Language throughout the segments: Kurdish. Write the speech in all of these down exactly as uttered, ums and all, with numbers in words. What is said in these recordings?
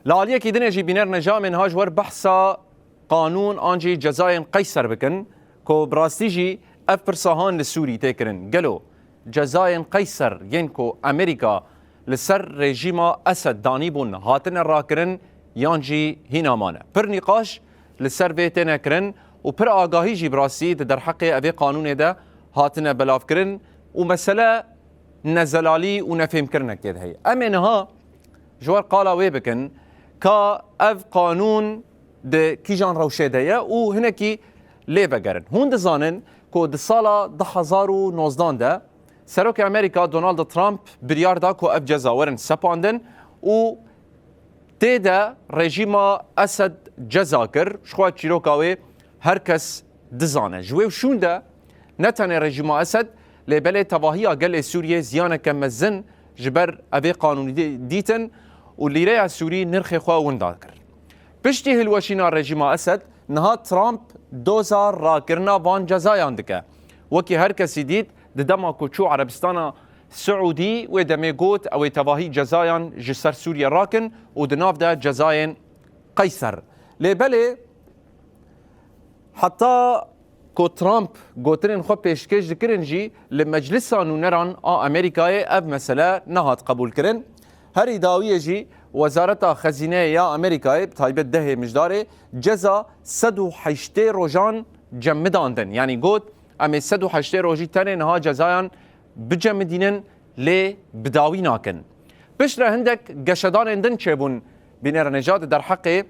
Li aliyekî dinê jî bîner neca em ê niha ji wer behsa qanûn an jî cezayên Qeyser bikin, ku bi rastî jî ev pirsa han li Sûrî tê kirin. Gelo cezayên Qeyser yên ku Amerîka li ser rejîma Esed danîbûn hatine rakirin yan jî hîna mane? Pir nîqaş li ser vê têne kirin û pir agahî jî bi rastî di derheqê evê qanûnê de hatine belavkirin û mesele nezelalî û nefêmkirinekê de heye. Em ê niha ji wer qala wê bikin ka ev qanûn di kîjan rewşê de ye û hinekî lê vegerin. Hûn dizanin ku di sala du hezar û nozdan de Serokê Amerîka Donald Trump biryar da ku ev ceza werin sepandin û tê de rejîma Esed ceza kir. Ji xwe çîroka wê her kes dizane. Ji wê û şûn de ne tenê rejîma Esed, lê belê tevahiya gelê Sûriyê ziyaneke mezin ji ber evê qanûnî dîtin û lîreya Sûrî nirxê xwe winda kir. Piştî hilweşîna rejîma Esed, niha Trump doza rakirina van cezayan dike. Wekî her kesî dît, di dema ku çû Erebistana Siûdî, wê demê got, ew ê tevahî cezayan ji ser Sûriye rakin û di nav de cezayên Qeyser. Lê belê heta ku Trump gotinên xwe pêşkêş dikirin jî, li Meclisa Nûneran a Amerîkayê ev mesele nehat qebûlkirin. Herî dawiyê jî Wezareta Xezîneyê ya Amerîkayê, bi taybet dehê Mijdarê, ceza sed û heştê rojan cemidandin. Yanî got, em ê sed û heştê rojî tenê niha cezayan bicemidînin, lê bi dawî nakin. Piştre hindek geşedanên din çêbûn bînere neca di derheqê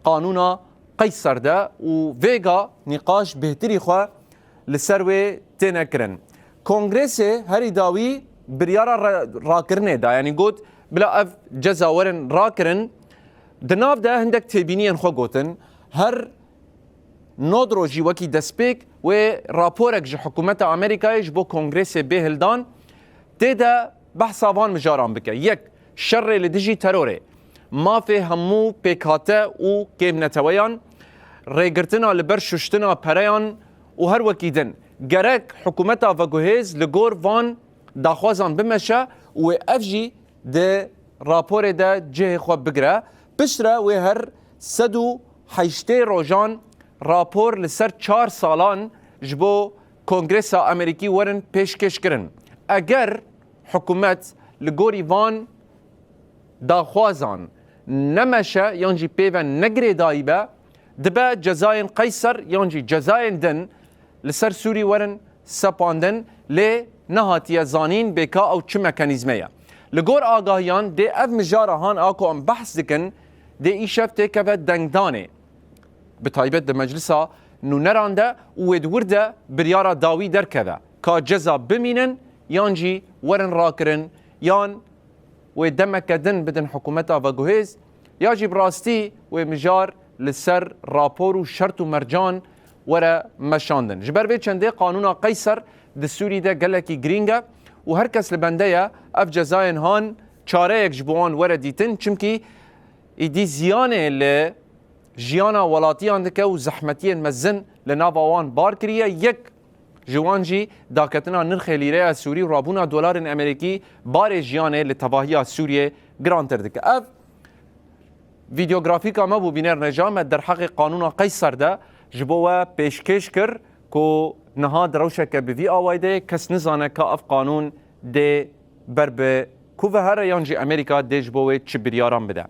qanûna Qeyser de û vêga nîqaş bêhtirî xwe li ser wê têne kirin. Kongresê herî dawî biryara ra-, rakirinê da, yanî got, bila ev ceza werin rakirin. Di nav de hindek têbîniyên xwe gotin. Her nod rojî wekî destpêk wê raporek ji hikûmeta Amerîkayê ji bo Kongresê bê hildan. Tê de behsa van mijaran bike. Yek, şerê li dijî terorê, mafê hemû pêkhate û kêmneteweyan, rêgirtina li ber şuştina pereyan û her wekî din. Gerek hikûmeta veguhêz li gor van daxwazan bimeşe û wê ev jî di raporê de cihê xwe bigire. Piştre wê her sed û heştê rojan rapor li ser çar salan ji bo Kongresa Amerîkî werin pêşkêş kirin. Eger hikûmet li gorî van daxwazan nemeşe yan jî pê ve negirêdayî be, dibe cezayên Qeyser yan jî cezayên din li ser Sûrî werin sepandin, lê nehatiye zanîn bê ka ew çi mekanîzme ye. Li gor agahiyan dê ev mijara han a ku em behs dikin, dê îşev têkeve dengdanê, bi taybet di Meclisa Nûneran de û wê di wir de biryara dawî derkeve ka ceza bimînin yan jî werin rakirin yan wê demeke din bidin hikûmeta veguhêz, ya jî bi rastî wê mijar li ser rapor û şert û mercan were meşandin. Ji ber vê çendê qanûna Qeyser di Sûrî de gelekî girîng e û her kes li bende ye ev cezayên han çareyek ji bo wan were dîtin, çimkî îdî ziyanê li jiyana welatiyan dike û zehmetiyên mezin li nava wan bar kiriye. Yek ji wan jî daketina nirxê lîreya Sûrî û rabûna dolarên Amerîkî barê jiyanê li tevahiya Sûriyê girantir dike. Ev vîdeografîka me bû bîner neca me derheqê qanûna Qeyser de ji bo we pêşkêş kir ku niha di rewşeke bi vî awayî de ye, kes nizane ka ev qanûn dê ber bi ku ve here yan jî Amerîka dê ji bo wê çi biryaran bide.